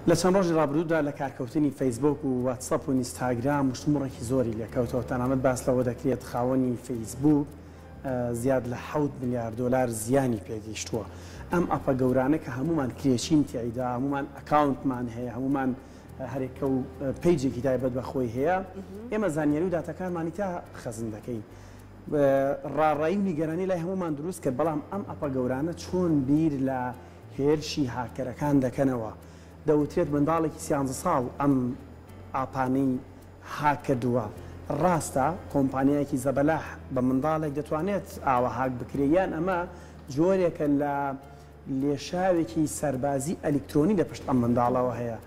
لە چەند ڕۆژی ڕابردوودا لە کارکەوتنی فەیسبووک و واتسئەپ و ئینستاگرام مشتومڕێکی زۆری لێکەوتەوە، تەنانەت باس لەوە دەکرێت خاوەنی فەیسبووک زیاد لە حەوت ملیار دۆلار زیانی پێگەیشتووە. ئەم ئەپە گەورانە کە هەموومان کرێچین تیایدا، هەموومان ئەکاونتمان هەیە، هەموومان هەرێکە و پەیجێکی تایبەت بە خۆی هەیە، ئێمە زانیاری و داتاکانمانی تیا خەزن دەکەین. ڕاڕایی و نیگەرانی لای هەموومان دروست کرد، بەڵام ئەم ئەپە گەورانە چۆن بیر لە هێرشی هاککەرەکان دەکەنەوە؟ دەوترێت منداڵێکی سیانزە ساڵ ئەم ئاپانەی هاک کردووە، ڕاستە کۆمپانیایەکی زەبەلاح بە منداڵێک دەتوانێت ئاوا هاک بکرێت یان ئەمە جۆرێکە لە لێشاوێکی سەربازی ئەلیکترۆنی لە پشت ئەم منداڵەوە هەیە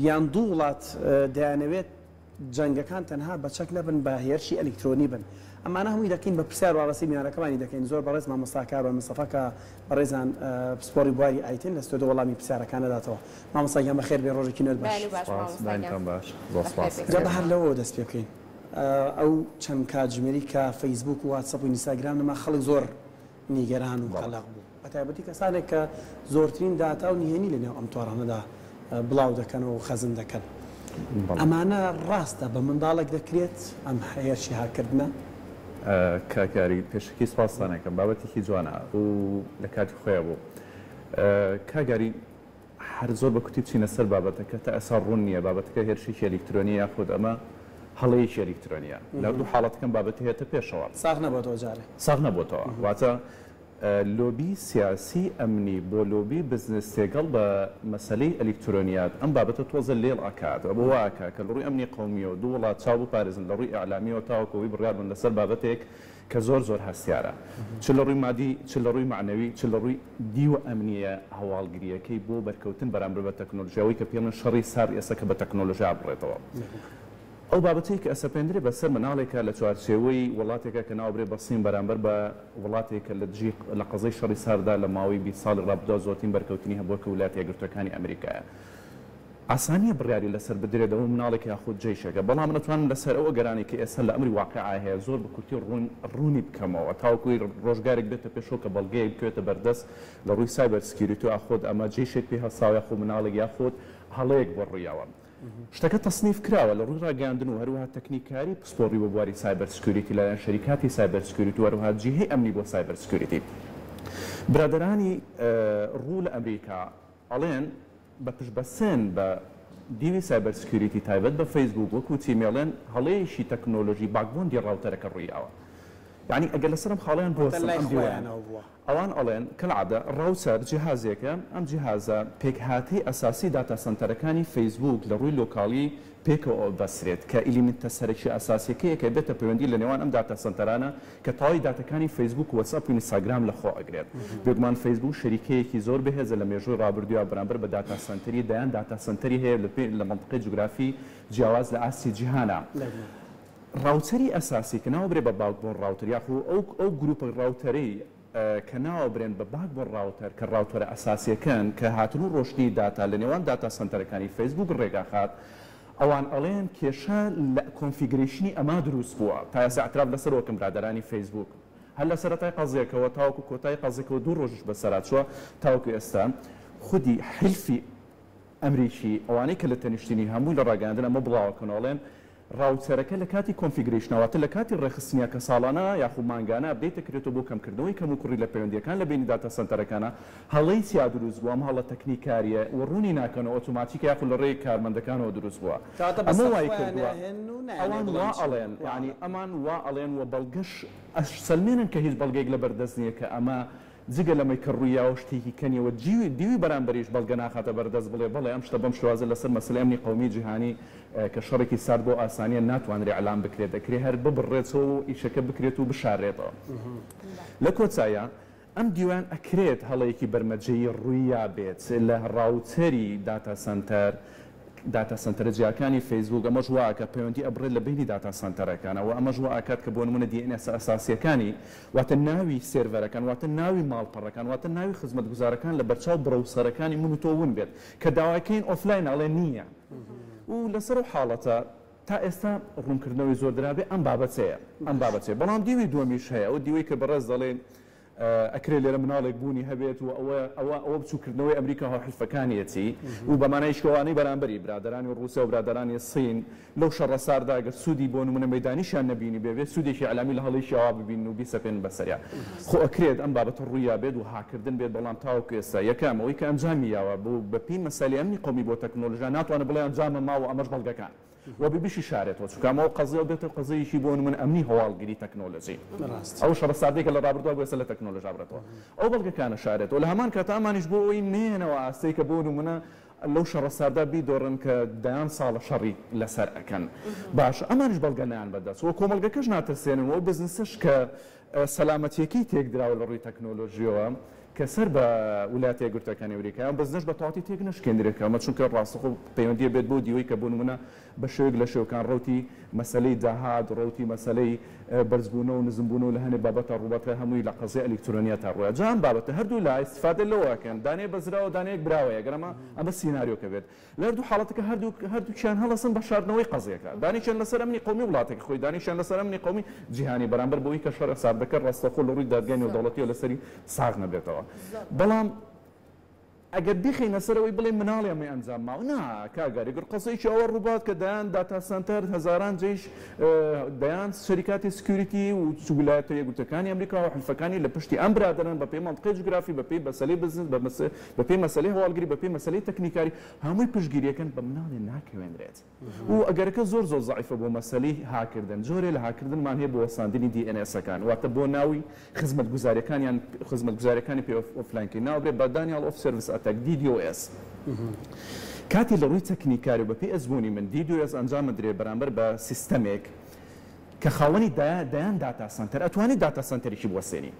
یان دوو وڵات دەیانەوێت جەنگەکان تەنها بە چەک نەبن بە هێرشی ئەلیکترۆنی بن ئەمانە هەمووی دەکەین بە پرسیار واڕەسی میوانەکەمانی دەکەین زۆر بەڕێز مامۆستا کاروان مستەفا کە بەڕێزان پسپۆڕی بواری ئایتن لە ستۆدیۆ وەڵامی پرسیارەکان ئەداتەوە مامۆستا گیان بەخێر بێی ڕۆژێکی نوێت باش. بەیانی باش سپاس مامۆستا گیان بەینتان باش زۆر بەخێر سپاس بێی. جا بە هەر لەوەوە دەست پێ بکەین ئەو چەند کاتژمێری کە فەیسبووک و واتسئەپ و ئینستاگرام نەما خەڵک زۆر نیگەران و بەڵێ. قەلەق بوو بەتایبەتی کەسانێک کە زۆرترین داتا و نهێنی لەنێو ئەم تۆڕانەدا بڵاو دەکەنەوە و خەزن دەکەن. بەڵێ. ئەمانە ڕاستە بە منداڵێک دەکرێت ئەم هێرشی هاککردنە؟ کاک یاری پێشەکی سپاستان ئەکەم بابەتێکی جوانە و لە کاتی خۆیا بوو. کاک یاری هەر زۆر بە کورتی بچینە سەر بابەتەکە تا ئێستا ڕوون نییە بابەتەکە هێرشێکی ئەلیکترۆنیە یاخود ئەمە هەڵەیەکی ئەلیکترۆنیە. لە هەردوو حاڵەتەکەم بابەتی هێتە پێشەوە. ساغ نەبۆتەوە جارێ. ساغ نەبۆتەوە واتە لۆبی سیاسی ئەمنی بۆ لۆبی بزنس تێگەڵ بە مەسەلەی ئەلیکترۆنیات ئەم بابەتە تۆزە لێڵ ئەکات و بۆ وا ئەکا کە لە ڕووی ئەمنی قەومیەوە دوو وڵات چاو بپارێزن لە ڕووی ئیعلامیەوە تاوەکو ئەوەی بڕیار بن لەسەر بابەتێک کە زۆر زۆر هەستیارە چ لە ڕووی مادی چ لە ڕووی مەعنەوی چ لە ڕووی دیوە ئەمنیە هەواڵگریەکەی بۆ بەرکەوتن بەرامبەر بە تەکنۆلۆژیا ئەوەی کە پێڵێن شەڕی سارد ئێستا کە بە تەکنۆلۆژیا بڕێتەوە. ئەو بابەتەی کە ئەسەپێندرێ بەسەر مناڵێکا لە چوارچێوەی وڵاتێکا کە ناوبرێ بە سین بەرامبەر بە وڵاتێک کە لە دژی لە قەزەی شەڕی سارددا لە ماوەی 20 ساڵی ڕابردوودا زۆرترین بەرکەوتنی هەبووە کە ولایەتە یەکگرتووەکانی ئەمریکایە. ئاسان نییە بڕیاری لەسەر بدرێت ئەوە مناڵێک یاخود جەیشێکە بەڵام من ئەتوانم لەسەر ئەو ئەگەرانەی کە ئێستا لە ئەمری واقیعا هەیە زۆر بە کورتی ڕوون ڕوونی بکەمەوە تاوەکوی ڕۆژگارێک بێتە پێشەوە کە بەڵگەیەک بکەوێتە بەردەست لە ڕووی cyber security ئاخۆد ئەمە جەیشێک پێی هەستاوە یاخود مناڵێک یاخود هەڵەیەک بۆ ڕوویاوە. شتەکە تەسنیف کراوە لە ڕووی ڕاگەیاندن و هەروەها تەکنیکاری پسپۆڕی بۆ بواری cyber security لەلایەن شەریکاتی cyber security و هەروەها جیهەی ئەمنی بۆ cyber security. برادەرانی ڕوو لە ئەمریکا ئەڵێن بە پشتبەستن بە دیوی cyber security تایبەت بە فەیسبووک وەکو تیمێڵێن هەڵەیەکی تەکنۆلۆژی backbone ی router ەکە ڕوویاوە. یانی ئەگەر لەسەر ئەم خاڵەیان واتە بوەستم لای ئەم دیوەیان. خۆیانەوە بووە. ئەوان ئەڵێن، کەلعادە، router جیهازێکە، ئەم جیهازە پێکهاتەی ئەساسی داتا سەنتەرەکانی فەیسبووک لە ڕووی local ی پێکەوە ئەبەسرێت کە element ە سەرەکیە ئەساسیەکەیە کە بێتە پەیوەندی لە نێوان ئەم داتا سەنتەرانە کە تەواوی داتەکانی فەیسبووک و وەتسئەپ و ئینستاگرام لە خۆ ئەگرێت. بێگومان فەیسبووک شەریکەیەکی زۆر بەهێزە لە مێژووی ڕابردوویا بەرامبەر بە داتا سەنتەری دەیان داتا سەنتەری هەیە لە لە مەنتقەی جوگرافی جیاواز لە ئاستی جیهانا. router ی ئەساسی کە ناوبرێ بە backbone router یاخو ئەو ئەو گروپە router ەی کە ناوبرێن بە backbone router کە router ە ئەساسیەکەن کە هاتن و ڕۆشتنی داتا لە نێوان داتا سەنتەرەکانی فەیسبوک ڕێگاخات ئەوان ئەڵێن کێشە لە configuration ی ئەما دروست بووە تا ئێستا اعتراف لەسەر وەکن برادەرانی فەیسبوک هەر لە سەرەتای قەزیەکەوە تاوەکو کۆتای قەزیەکەوە دوو ڕۆژیش بەسەرا چووە تاوەکو ئێستا خودی حیلفی ئەمریکی ئەوانەی کە لە تەنیشتنی هەموو لە ڕاگەیاندن ئەمە بڵاوەکەنەوە ئەڵێن router ەکە لە کاتی configuration ا واتە لە کاتی ڕێکخستنیا کە ساڵانە یاخو مانگانە update ئەکرێتەوە بۆ کەمکردنەوەی کەموکوڕی لە پەیوەندییەکان لە بەینی داتا سەنتەرەکانا هەڵەی تیا دروست بووە ئەم هەڵە تەکنیکارییە و ڕوونی ناکەنەوە ئۆتۆماتیکە یاخو لە ڕێی کارمەندەکانەوە دروست بووە کەواتە ئەمە بەسەر وای خۆیان کردووە ناهێنن و نایانەوێ ئەوان بڵێن وا چی ئەڵێن وا یانی ئەڵێن. ئەمان وا ئەڵێن و بەڵگەش ئەشسەلمێنن کە هیچ بەڵگەیەک لەبەر دەست نییە کە ئەمە جگە لەمەی کە ڕوویاوە شتێکی کە نیە و دیوی بەرامبەریش بەڵگە ناخاتە بەردەست بڵێ بەڵێ ئەم شتە بەم شێوازە لەسەر مەسەلەی ئەمنی قەومی جیهانی کە شەڕێکی سارد بەو ئاسانیە ناتوانرێ ئیعلان بکرێت دەکرێ هەر ببڕرێتەوە و ئیشەکە بکرێت و بشاررێتەوە. لە کۆتاییا ئەم دیوان ئەکرێت هەڵەیەکی بەرمەجەیی ڕوویابێت لە router ی داتا سەنتەر داتا سەنتەرە جیاکانی فەیسبووک، ئەمەش وا ئەکات پەیوەندی ئەبڕێت لە بەینی داتا سەنتەرەکان، وە ئەمەش وا ئەکات کە بۆ نموونە DNS ە ئەساسییەکانی واتە ناوی سێرڤەرەکان واتە ناوی ماڵپەڕەکان واتە ناوی خزمەتگوزارەکان لە بەرچاو browser ەکانی من و تۆ ون بێت کە داواکەین offline ئەڵێ نییە و لەسەر ئەو حاڵەتە تا ئێستا ڕوونکردنەوەی زۆر درابێ ئەم بابەتەیە ئەم بابەتەیە بەڵام دیوی دووەمیش هەیە ئەو دیوەی کە بەڕێز دەڵێ. ئەکرێ لێرە مناڵێک بوونی هەبێت و ئەوە ئەوە ئەوە بچووکردنەوەی ئەمریکا هاوحیلفەکانیەتی و بە مانای شکۆوانەی بەرامبەری برادەرانی ڕووسیا و برادەرانی سین لەو شەڕە ساردە گەر سوودی بۆ نموونە مەیدانیشیان نەبینیبێ بێ سوودێکی ئیعلامی لە هەڵەیەکی ئاوا ببینن و بیسەپێنن بەسەریا. خۆ ئەکرێت ئەم بابەتە ڕوویا بێت و هاککردن بێت بەڵام تاوەکو ئێستا یەکەم ئەوەی کە ئەنجامی یاوە بۆ بە پێی مەسەلەی ئەمنی قەومی بۆ تەکنۆلۆژیا ناتوانێت بڵێ ئەنجامە ماوە ئەمەش بەڵگەکان و بێ بشیشارێتەوە چونکە ئەمە ئەو قەزیە بێتە قەزیەیەکی بۆ نموونە ئەمنی هەواڵگری تەکنۆلۆژی ئەو شەڕە ساردەی کە لە ڕابردووە بۆ ئێستا لە تەکنۆلۆژیا بڕێتەوە ئەو بەڵگەکانە شارێتەوە لە هەمان کاتا ئەمانیش بۆ ئەوەی نەیەنەوە ئاستەی کە بۆ نموونە لەو شەڕە ساردە بیدۆڕن کە دەیان ساڵە شەڕی لەسەر ئەکەن باشە ئەمانیش بەڵگە نایان بەدەست و کۆمەڵگەکەش ناترسێنن و ئەو بزنسەش کە سەلامەتیەکەی تێکدراوە لە ڕووی تەکنۆلۆژیەوە کە سەر بە ولایەتە یەکگرتوەکانی ئەمریکایە ئەم بزنەش بە تەواوەتی تێک نەشکێندرێت کە ئەمە چونکە ڕاستەخۆ پەیوەندیە بێت بەو دیوەی کە بۆ نمونە بە شێوەیەک لە شێوەکان ڕەوتی مەسەلەی داهات، ڕەوتی مەسەلەی بەرزبوونەوە و نزمبوونەوە لە هەنێ بابەتا ڕووباتە هەمووی لە قەزیە ئەلیکترۆنیاتا ڕوویا. جا ئەم بابەتە هەردوو لا ئیستیفادە لەوە ئەکەن، دانەیە بەزراوە دانەیەک براوەیە گەر ئەمە ئەمە سیناریۆکە بێت. لە هەردوو حاڵەتەکە هەردوو هەردووکیان هەڵەسن بە شاردنەوەی قەزیەکە. دانێکیان لەسەر ئەمنی قەومی وڵاتەکە خۆی، دانێکیان لەسەر ئەمنی قەومی جیهانی بەرامبەر بەوەی کە شەڕە ساردەکە ڕاستەوخۆ لە ڕووی دادگای نێودەوڵەتیەوە لەسەری ساغ نەبێتەوە. بەڵام ئەگەر بیخەینە سەر ئەوەی بڵێین مناڵی ئەمەی ئەنجام ماوە، نا کاک گاری گەر قەزیەکی ئەوە ڕووبات کە دەیان data center، هەزاران جەیش، دەیان شەریکاتی security و ولایەتە یەکگرتووەکانی ئەمریکا و حلفەکانی لە پشتی ئەم برادەرەن بە پێی مەنتقی جوگرافی، بە پێی مەسەلەی بزنس، بە پێی مەسەلەی هەواڵگری، بە پێی مەسەلەی تەکنیکاری هەمووی پشتگیریەکەن بە مناڵێ ناکەوێنرێت. و ئەگەرەکە زۆر زۆر زەعیفە بۆ مەسەلەی هاککردن، جۆرێ لە هاککردنمان هەیە بۆ وەستاندنی DNS ەکان، واتە بۆ ناوی خزمەتگوزاریەکانیان خزمەتگوزاریەکانی پێ offline کەین ناوبرێ بە Denial of Service Attack DDoS. کاتی لە ڕووی تەکنیکاری و بەپێی ئەزموونی من DDoS ئەنجام ئەدرێ بەرامبەر بە سیستەمێک کە خاوەنی دەیان data center ئەتوانی data center ێکی بوەستێنی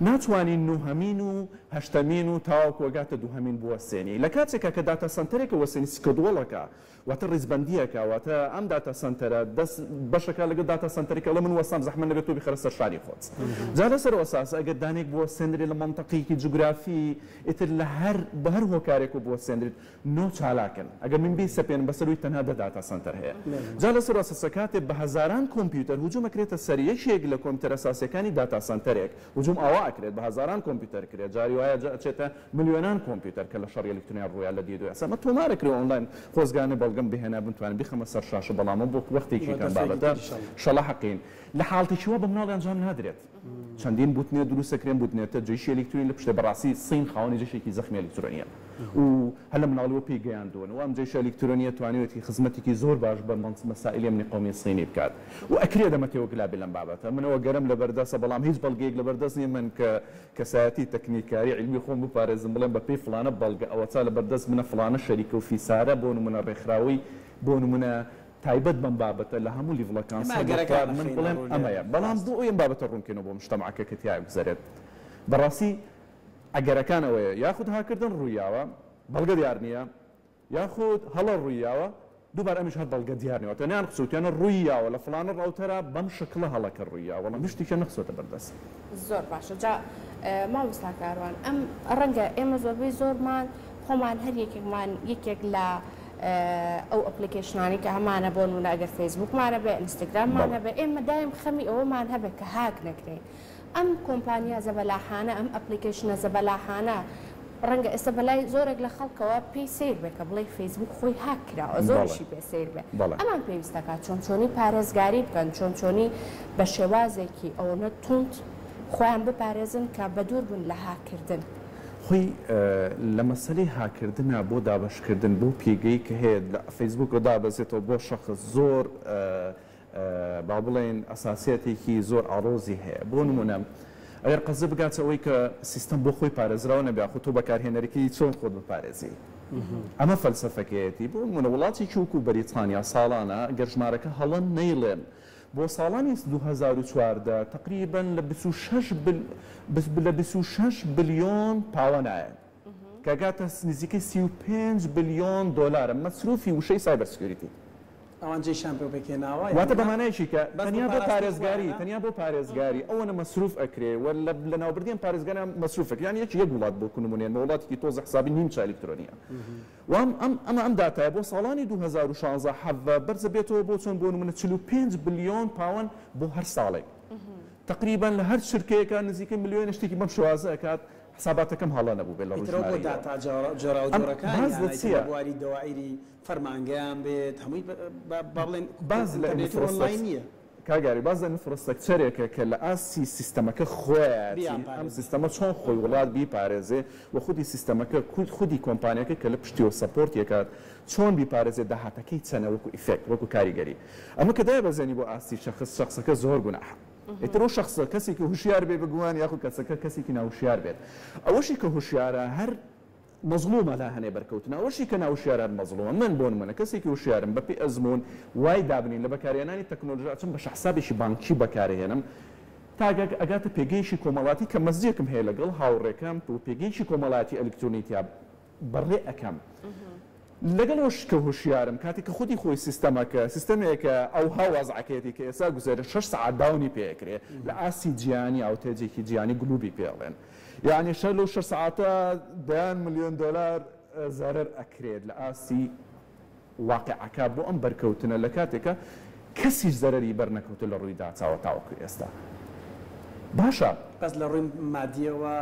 ناتوانی نۆهەمین و هەشتەمین و تاوەکو ئەگاتە دووهەمین بوەستێنی لە کاتێکا کە data center ێکە وەستێنی schedule ەکە واتە ڕیزبەندییەکە واتە ئەم data center ە دەست بەشەکە لەگەڵ data center ێکە ئەڵێ من وەستام زەحمەت نەبێت تۆ بیخەرە سەر شانی خۆت جا لەسەر ئەو ئەساسە ئەگەر دانەیەک بوەستێنرێت لە مەنتەقەیەکی جوگرافی ئیتر لە هەر بە هەر هۆکارێک و بوەستێنرێت نۆ چالاکن ئەگەر من بیسەپێنم بەسەر وی تەنها دە data center هەیە جا لەسەر ئەو ئەساسە کاتێ بە هەزاران کۆمپیوتەر هجوم ئەکرێتە سەر یەکێک لە کۆمپیوتەرە ئەساسیەکانی data center ێک هجوم ئاوا ئەکرێت بە هەزاران کۆمپیوتەر کرێت جاری وایە جا ئەچێتە ملیۆنان کۆمپیوتەر کە لە شەڕی ئەلیکترۆنیا ڕوویا لە دیدۆ ئێستا ئەمە تۆمار ئەکرێ ئۆنلاین خۆزگانێ بەڵگەم بهێنا بمتوانی بیخەمە سەر شاشە بەڵام ئەمە بۆ وەختێکی کەم بابەتە شەڵە حەقین لە حاڵتێکی وا بە مناڵی ئەنجام نادرێت چەندین botnet دروست ئەکرێن botnet ە جەیشی ئەلیکترۆنی لە پشتە بەڕاستی سین خاوەنی جەیشێکی زەخمی ئەلیکترۆنیە و هەر لە مناڵیەوە پێی گەیاندوون و ئەم جەیشە ئەلیکترۆنیە توانیوێتی خزمەتێکی زۆر باش بە مەسائیلی ئەمنی قەومی سینی بکات و ئەکرێت ئەمە تێوەگلابێ لەم بابەتە من ئەوە گەرم لەبەردەستە بەڵام هیچ بەڵگەیەک لەبەردەست نیە من کە کەسایەتی تەکنیکاری عیلمی خۆم بپارێزم بڵێم بە پێی فڵانە بەڵگە ئەوەتا لەبەردەست منە فڵانە شەریکە و فیسارە بۆ نمونە ڕێکخراوەی بۆ نمونە تایبەت بەم بابەتە لە هەموو level ەکان ئێمە سەر بە ئەگەرەکان خوار من ئەخەینە بڵێم ڕوو لێرە ئەمەیە بەڵام ڕاستە. بۆ ئەوەی ئەم بابەتە ڕوون کەینەوە بۆ مجتەمعەکە کە تیا ئەگوزەرێت بەڕاستی ئەگەرەکان ئەوەیە یاخود هاککردن ڕوویاوە بەڵگە دیار نییە یاخود هەڵە ڕووی یاوە، دووبارە ئەمیش هەر بەڵگە دیار نیە، واتە نەیان خسوتیانە ڕووی یاوە لە فڵانە router ا بەم شکڵە هەڵەکە ڕووی یاوە، بەڵام هیچ شتێکیان نەخسۆتە بەردەست. زۆر باشە جا مامۆستا کاروان ئەم ڕەنگە ئێمە زۆربەی زۆرمان خۆمان هەر یەکێکمان یەکێک لە ئەو application انەی کە هەمانە بۆ نمونە ئەگەر فەیسبوکمان هەبێ ئینستاگراممان هەبێ ئێمە دایم خەمی ئەوەمان هەبێ کە هاک نەکرێین ئەم کۆمپانیا زەبەلاحانە، ئەم application ە زەبەلاحانە، ڕەنگە ئێستا بەلای زۆرێک لە خەڵکەوە پێی سەیر بێ کە بڵێی فەیسبووک خۆی هاک کراوە، زۆریشی پێ سەیر بێ. ئەمان پێویست دەکات چۆن چۆنی پارێزگاری بکەن، چۆن چۆنی بە شێوازێکی ئەوەنە توند خۆیان بپارێزن کە بەدوور بن لە هاککردن. خۆی لە مەسەلەی هاککردنا بۆ دابەشکردن بەو پێگەی کە هەیە لە فەیسبووکەوە دابەزێتەوە بۆ شەخس زۆر با بڵێین ئەساسیەتێکی زۆر ئاڵۆزی هەیە بۆ نمونە ئەگەر قەزیە بگاتە ئەوەی کە سیستەم بۆ خۆی پارێزراو نەبێ ئاخۆ تۆ بەکارهێنەرەکەی چۆن خۆت بپارێزی ئەمە فەلسەفەکەیەتی بۆ نمونە وڵاتێکی وەکو بەریتانیا ساڵانە گەر ژمارەکە هەڵە نەیڵێم بۆ ساڵانی 2014 تقریبا لە 26 بل لە 26 بلیۆن پاوەنایە کە گاتە نزیکەی 35 بلیۆن دۆلارە مەسروفی وشەی cyber security. ئەوان جەیشیان پێ پێکهێناوە یان واتە نا؟ بە مانایەکی کە بەس بۆ تەنیا بۆ پاراستنی پارێزگاری خۆیانە؟ تەنیا بۆ پارێزگاری ئەوەنە مەسروف ئەکرێ و لە لەناوبردنی ئەم پارێزگارە مەسروف ئەکرێ یانی یەکی یەک وڵات بۆ نمونەیە وڵاتێکی تۆزە حسابی نیمچە ئەلیکترۆنیە و ئەم ئەم ئەمە ئەم داتایە بۆ ساڵانی 2016 17 بەرزە بێتەوە بۆ چۆن بۆ نمونە 45 بلیۆن پاوەن بۆ هەر ساڵێک. تەقریبەن لە هەر چرکەیەکا نزیکەی ملیۆنێ شتێکی بەم شێوازە ئەکات، حساباتەکەم هەڵە نەبووبێت لە ڕووی ئیتر ئەو بۆ ژمارەییەوە. داتا ئەم جۆراوجۆرەکان باس یان لە ئیتر لە چییە؟ بواری دەوائیری فەرمانگەیان بێت هەمووی با بڵێین باس لە ئینتەرنێت و ئۆنلاین ئینفراستراکچ نییە. کاک ئاری باس لە infrastructure ێکە کە لە ئاستی سیستەمەکە خۆیەتی، ئەم بیانپارێزێ. سیستەمە چۆن خۆی وڵات بیپارێزێ و خودی سیستەمەکە خودی کۆمپانیاکە کە لە پشتیەوە support ی ئەکات چۆن بیپارێزێ داهاتەکەی چەنە وەکو effect وەکو کاریگەری ئەمە کە دایبەزێنی بۆ ئاستی شەخس شەخسەکە زۆر گوناحە ئیتر ئەو شەخسە کەسێکی هوشیار بێ بگومان یاخود کەسەکە کەسێکی ناهوشیار بێت ئەوەشی کە هوشیارە هەر مەزڵومە لا هەنێ بەرکەوتنە ئەوەشی کە ناهوشیارە هەر مەزڵومە من بۆ نمونە کەسێکی هوشیارم بەپێی ئەزموون وای دابنین لە بەکارهێنانی تەکنۆلۆژیا ئەچم بە شەحسابێکی بانکی بەکارهێنم تا ئەگاتە پێگەیەکی کۆمەڵاتی کە مەزجێکم هەیە لەگەڵ هاوڕێکەم و پێگەیەکی کۆمەڵایەتی ئەلکترۆنی تیا بەڕێ ئەکەم لەگەڵ ئەوەش کە هۆشیارم کاتێک کە خودی خۆی سیستەمەکە سیستەمێکە ئەوها وەزعەکەیەتی کە ئێستا گوزەرە شەش سەعات down ی پێ ئەکرێ لە ئاستی جیهانی outage ێکی جیهانی گلوبی پێ ئەڵێن یەعنی شەر لەو شەش سەعاتە دەیان ملیۆن دۆلار زەرەر ئەکرێت لە ئاستی واقیعەکە بۆ ئەم بەرکەوتنە لە کاتێکا کەسیش زەرەری بەر نەکەوتوە لە ڕووی داتاوە تاوەکو ئێستا باشە. بەس لە ڕووی مادیەوە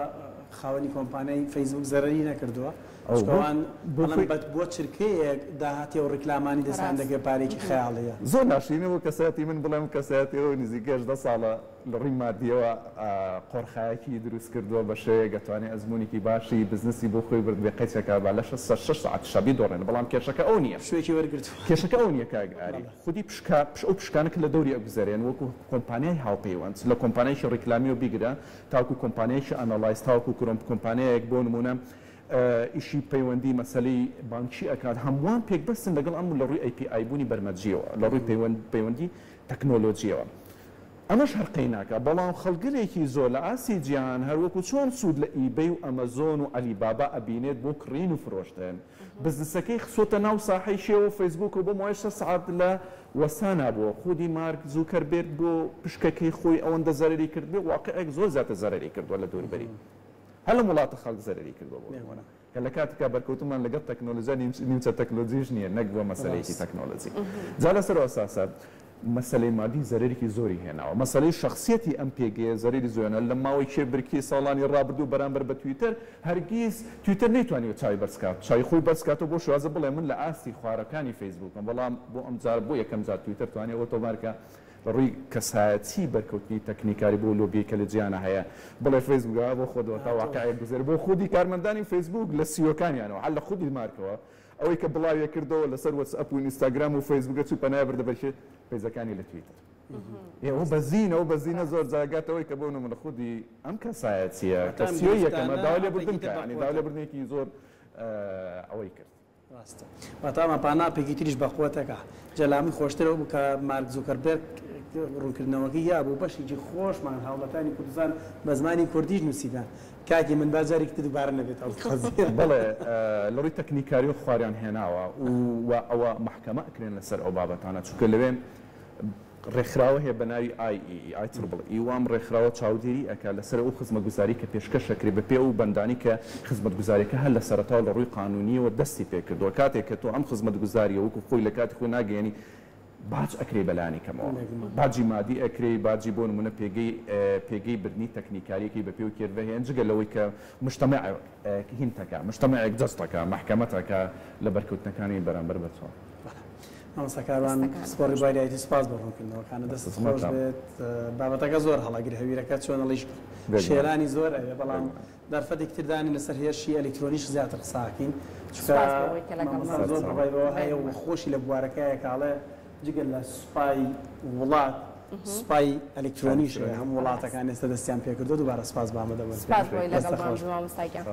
خاوەنی کۆمپانیای فەیسبوک زەرەری نەکردووە ئەو چونکە بۆ ئەوان بۆ ئەڵێن خۆی. بەت بۆ چرکەیەک داهاتی ئەو ڕیکلامانی دەستیان ڕاست. دەکەوێت پارەیەکی خەیاڵیە. زۆر ناشرینە بۆ کەسایەتی من بڵێم کەسایەتی ئەو نزیکەی 18 ساڵە لە ڕووی مادیەوە قۆرخایەکی دروست کردووە بە شێوەیەک ئەتوانێ ئەزموونێکی باشی بزنسی بۆ خۆی بردبێ قەیچەکە با لە شەش شەش سەعاتیشا بیدۆڕێنێ بەڵام کێشەکە ئەو نییە پشوویەکی وەرگرتووە. کێشەکە ئەو نییە کاک ئاری بەڵێ. خودی پشکە پش ئەو پشکانە کە لە دەوری ئەگوزەرێن وەکوو کۆمپانیای هاوپەیوەند لە کۆمپانیایەکی ڕیکلامیەوە بیگرە تاکوو کۆمپانیایەکی analyze تاوەکوو کرۆم کۆمپانیایەک بۆ نموونە ئیشی پەیوەندی مەسەلەی بانکی ئەکات هەمووان پێکبەستن لەگەڵ ئەم لە ڕووی API بوونی بەرمەجیەوە لە ڕووی پەیوەند پەیوەندی تەکنۆلۆجیەوە. ئەمەش هەر قەیناکە، بەڵام خەڵگەلێکی زۆر لە ئاستی جیهان هەر وەکو چۆن سوود لە ئیبەی و ئەمەزۆن و عەلی بابا ئەبینێت بۆ کڕین و فرۆشتن، بزنسەکەی خسۆتە ناو ساحەی شێوە و فەیسبووکەوە بۆ ماوەی شەش سەعات لە وەستانا بووە، خودی مارک زوکەربێرگ بۆ پشکەکەی خۆی ئەوەندە زەرەری کردبێ، واقیعێک زۆر زیاتر زەرەری کردووە لە دەوروبەری هەر لەم وڵاتە خەڵک زەرەری کردووە بۆ نموونە. کە لە کاتێکا بەرکەوتنمان لەگەڵ تەکنۆلۆجیا نیمچە تەکنۆلۆجیش نییە نەک بووە مەسەلەیەکی تەکنۆلۆجی. جا لەسەر ئەو ئەساسە مەسەلەی مادی زەرەرێکی زۆری هێناوە. مەسەلەی شەخسیەتی ئەم پێگەیە زەرەری زۆری هێناوە. لە ماوەی کێبرکێی ساڵانی ڕابردوو بەرامبەر بە تویتەر هەرگیز تویتەر نەیتوانیوە چاوی بەرز کات چاوی خۆی بەرز کاتەوە بۆ شێوازە بڵێ من لە ئاستی خوارەکانی فەیسبووکم بەڵام بۆ ئەمجار بۆ یەکەم جار تویتەر توانی ئەوە تۆمار کا لە ڕووی کەسایەتی بەرکەوتنی تەکنیکاری بۆ لۆبیەی کە لە جیهانا هەیە بڵێ فەیسبوک ها بۆ خۆت وەتا واقعێک گوزەر بۆ خودی کارمەندانی فەیسبوک لە CEO کانیانەوە هەر لە خودی مارکەوە ئەوەی کە بڵاویە کردەوە لەسەر وەتسئەپ و ئینستاگرام و فەیسبوکە چوو پەنای بردە بەرکێ پەیجەکانی لە تویتەر ئێوە بەزینە و بەزینە زۆر جاگاتەوەی کە بۆ نمونە خودی ئەم کەسایەتیە کە واتە ئەم CEO یەکەمە گرفتانە داوای لێبوردن ئەپێکی تر کا یانی بەقوەتە. داوای لێبوردنێکی زۆر ئەوەی کرد. ڕاستە واتا ئەمە پاناپێکی تریش بەقوەتەکە جا لامی خۆشتر ئەوە بوو کە مارک زوکەربێرگ ڕوونکردنەوەکەی یابوو بەشێکی خۆشمان هاوڵاتانی کوردستان بە زمانی کوردیش نووسیبان کاکی من با جارێکی تر دووبارە نەبێت ئەو قەزیە. بەڵێ لە ڕووی تەکنیکاریەوە خواریان هێناوە و ئەوە مەحکەمە ئەکرێن لەسەر ئەو بابەتانە چونکە لەوێ ڕێکخراوە هەیە بە ناوی ئای ئی ئی، IEEE، و ئەم ڕێکخراوە چاودێری ئەکات لەسەر ئەو خزمەتگوزاری کە پێشکەش ئەکرێت بە پێی ئەو بەندانەی کە خزمەتگوزاریەکە هەر لە سەرەتاوە لە ڕووی قانونیەوە دەستی پێکردووە کاتێک کە تۆ ئەم خزمەتگوزاریە وەکو خۆی لە کاتی خۆی ناگەیەنی باج ئەکرێی بەلانی کەمەوە باجی مادی ئەکرێی باجی بۆ نمونە پێگەی پێگەی بردنی تەکنیکاریەکەی بە پێی و کێرڤە هەیە جگە لەوەی کە مجتمع هینتەکە مجتمعێک جەستەکە مەحکەمەتەکە لە بەرکەوتنەکانی بەرامبەر بە تۆ. مامۆستا کاروان دەستەکانت پسپۆڕی خۆش بواری IT سوپاس بۆ ڕوونکردنەوەکانت دەستت خۆش خزمەتتان. بێت بابەتەکە زۆر هەڵەگر هەویرەکە چۆنەڵیش بێگومان. شێرانی زۆر ئەوێ بەڵام بێگومان. دەرفەتێکی تر دانێن لەسەر هێرشی ئەلیکترۆنیش زیاتر قساکەین چونکە سوپاس بۆ ئەوەی کە لەگەڵمان مامۆستا زۆر سەرچاوە. بڕوای بەوە هەیە و بێگومان. خۆشی لە بوارەکەیە کاڵێ جگە لە سوپای وڵات سوپای ئەلیکترۆنیش هەیە ئەلیکترۆنی. هەموو وڵاتەکان ئێستا دەستیان پێکردووە دووبارە سوپاس بۆ ئامادەبوونت سوپاس بۆ ئەوەی دەستت لەگەڵمان خۆش بووی مامۆستا گیان.